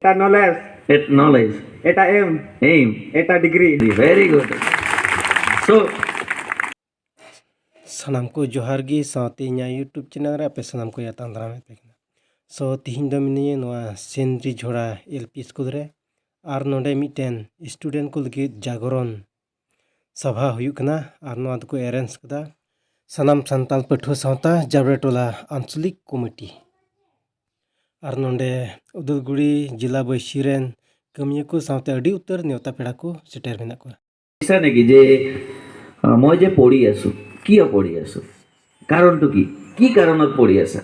এটা knowledge, knowledge, এটা M, aim, এটা ডিগ্ৰী। Very good. চ' सानाम को जोहार गी साथे इnya यूट्यूब चैनल रे आपे सानाम को यातां दाराम पे कना। सो तिहिन दो मिनिये नोआ सेंद्री झोड़ा एलपी स्कूल रे are नोंडे मिटेन स्टूडेंट को लगी जागरण सभा हुयुक कना are नोआ दको अरेंज कदा सानाम संताल पठुआ सावता जाबरेटोला आंचलिक कमिटी are नोंडे उदलगुड़ी जिला बैसी रेन कमिया को सावते अडी उतर नेवता पेड़ा को सेटेर मेना को। ইচ্ছা নেকি যে মই যে পঢ়ি আছোঁ, কিয় পঢ়ি আছোঁ, কাৰণটো কি, কি কাৰণত পঢ়ি আছা?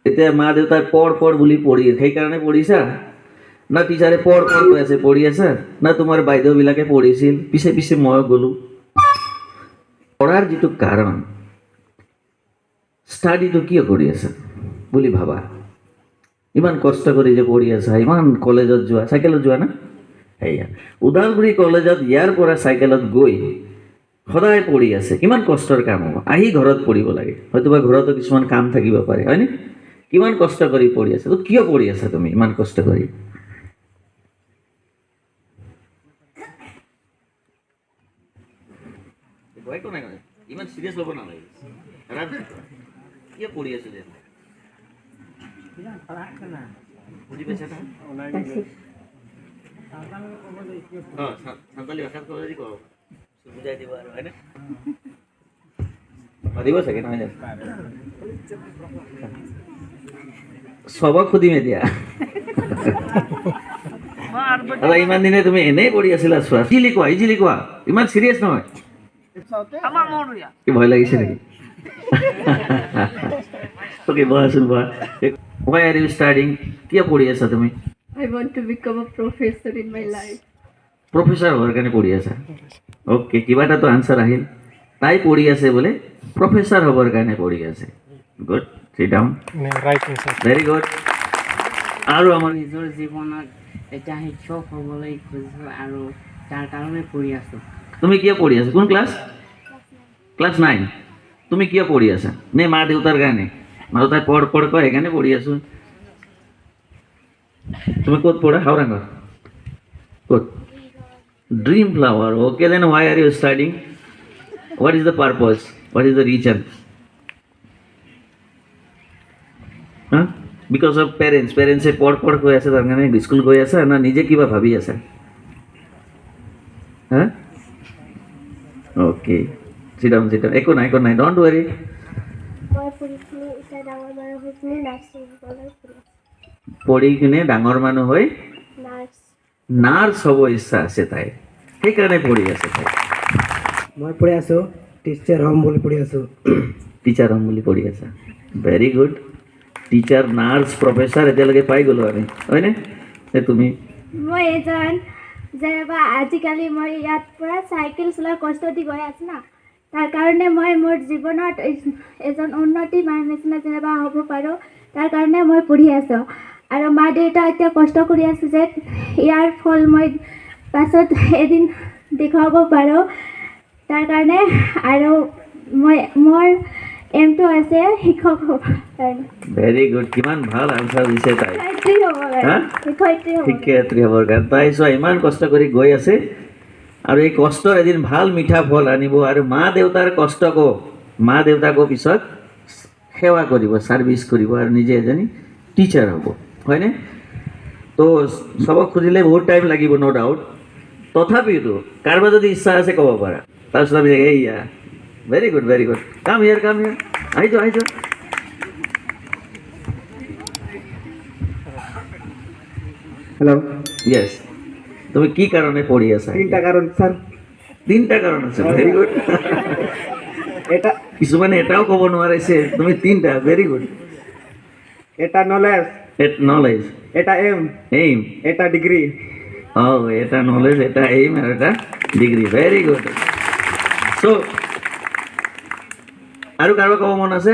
এতিয়া মা দেউতাই পঢ় পঢ় বুলি পঢ়ি সেইকাৰণে পঢ়িছা, না টিচাৰে পঢ় পঢ় কৈ আছে পঢ়ি আছা, না তোমাৰ বাইদেউবিলাকে পঢ়িছিল পিছে পিছে ময়ো গ'লোঁ? পঢ়াৰ যিটো কাৰণ, ষ্টাডিটো কিয় কৰি আছা বুলি ভাবা? ইমান কষ্ট কৰি যে পঢ়ি আছা, ইমান কলেজত যোৱা, চাইকেলত যোৱা না? সেয়া ওদালগুৰি কলেজত ইয়াৰ পৰা চাইকেলত গৈ সদায় পঢ়ি আছে, কিমান কষ্টৰ কাম হ'ব। আহি ঘৰত পঢ়িব লাগে, হয়তোবা ঘৰতো কিছুমান কাম থাকিব পাৰে, হয়নে? কিমান কষ্ট কৰি পঢ়ি আছে। তো কিয় পঢ়ি আছা তুমি ইমান কষ্ট কৰি? একো নাই, ইমান চিৰিয়াছ ল'ব নালাগে, আৰামছে কোৱা। কিয় পঢ়ি আছো যে বুজি পাইছা না? অঁ, চান্তালী ভাষাত ক'ব যদি ক'ব, বুজাই দিব আৰু, হয়নে? পাৰিব চাগে, নহয় জানো? চবক সুধিম এতিয়া। দাদা, ইমান দিনে তুমি এনেই পঢ়ি আছিলা। চোৱা, ইজিলি কোৱা, ইজিলি কোৱা, ইমান চিৰিয়াছ নহয়। কি ভয় লাগিছে নেকি? অ'কে, বহাচোন, বহা। Why are you studying? কিয় পঢ়ি আছা তুমি? I want to become a professor in my life. Professor হোৱাৰ কাৰণে পঢ়ি আছা। অ'কে, কিবা এটাতো আনচাৰ আহিল। তাই পঢ়ি আছে বোলে প্ৰফেচাৰ হ'বৰ কাৰণে পঢ়ি আছে। Good, sit down. Right answer. Very good. আৰু আমাৰ নিজৰ জীৱনত এটা শিক্ষক হ'বলৈ খুজিছোঁ আৰু তাৰ কাৰণে পঢ়ি আছোঁ। তুমি কিয় পঢ়ি আছা? কোন ক্লাছ? Class 9। তুমি কিয় পঢ়ি আছা? নে মা দেউতাৰ কাৰণে? মা দেউতাই পঢ় পঢ় কয় সেইকাৰণে পঢ়ি আছোঁ। তুমি ক'ত পঢ়া? হাওৰাঙত? ক'ত? Dream flower. Okay, then why are you studying? What is the purpose? What is the reason? Because of parents. পেৰেণ্টছে পঢ় পঢ় কৈ আছে তাৰ কাৰণে স্কুল গৈ আছা, না নিজে কিবা ভাবি আছা? হা, okay, sit down, sit down. একো নাই, একো নাই, don't worry. মই পঢ়ি কিনে এতিয়া ডাঙৰ মানুহ হৈ কিনে নাৰ্ছিং হ'বলৈ পঢ়ি আছোঁ। পঢ়ি কিনে ডাঙৰ মানুহ হৈ নাৰ্ছ। নাৰ্ছ হ'ব ইচ্ছা আছে তাই, সেইকাৰণে পঢ়ি আছে তাই। মই পঢ়ি আছোঁ, টিচাৰ হ'ম বুলি পঢ়ি আছোঁ। টিচাৰ হ'ম বুলি পঢ়ি আছা। Very good. Teacher, nurse, professor এতিয়ালৈকে পাই গ'লোঁ আমি, হয়নে? এই তুমি? মই এজন যেনিবা আজিকালি মই ইয়াত পৰা চাইকেল চলাই কষ্ট দি গৈ আছোঁ না, তাৰ কাৰণে মই মোৰ জীৱনত এজন উন্নতি মানুহ নিচিনা যেনিবা হ'ব পাৰোঁ, তাৰ কাৰণে মই পঢ়ি আছোঁ। আৰু মা দেউতা এতিয়া কষ্ট কৰি আছে যে ইয়াৰ ফল মই পাছত এদিন দেখুৱাব পাৰোঁ, তাৰ কাৰণে। আৰু মই মোৰ এমটো আছে শিক্ষক হ'ব কাৰণে। ভেৰি গুড, কিমান ভাল আনচাৰ দিছে তাই। শিক্ষয়িত্ৰী হ'ব হা? কাৰণে, শিক্ষয়িত্ৰী হ'ব। শিক্ষয়িত্ৰী হ'বৰ কাৰণে তাই চোৱা ইমান কষ্ট কৰি গৈ আছে আৰু এই কষ্টৰ এদিন ভাল মিঠা ফল আনিব আৰু মা দেউতাৰ কষ্টকো, মা দেউতাকো পিছত সেৱা কৰিব, ছাৰ্ভিচ কৰিব আৰু নিজে এজনী টিচাৰ হ'ব, হয়নে? তো চবক সুধিলে বহুত টাইম লাগিব, ন' ডাউট। তথাপিতো কাৰোবাৰ যদি ইচ্ছা আছে ক'ব পাৰা। তাৰপিছত আমি এইয়া, very good, very good, come here, come here, আহি যোৱা, আহি যোৱা। হেল্ল'। য়েছ, তুমি কি কাৰণে পঢ়ি আছা? তিনিটা কাৰণ ছাৰ। তিনিটা কাৰণ আছে, ভেৰি গুড। এটা কিছুমানে এটাও ক'ব নোৱাৰিছে, তুমি তিনিটা, ভেৰি গুড। এটা নলেজ, নলেজ, এটা এম, এইম, এটা ডিগ্ৰী। অঁ, এটা নলেজ, এটা এইম আৰু এটা ডিগ্ৰী, ভেৰি গুড। চ' আৰু কাৰোবাৰ ক'ব মন আছে?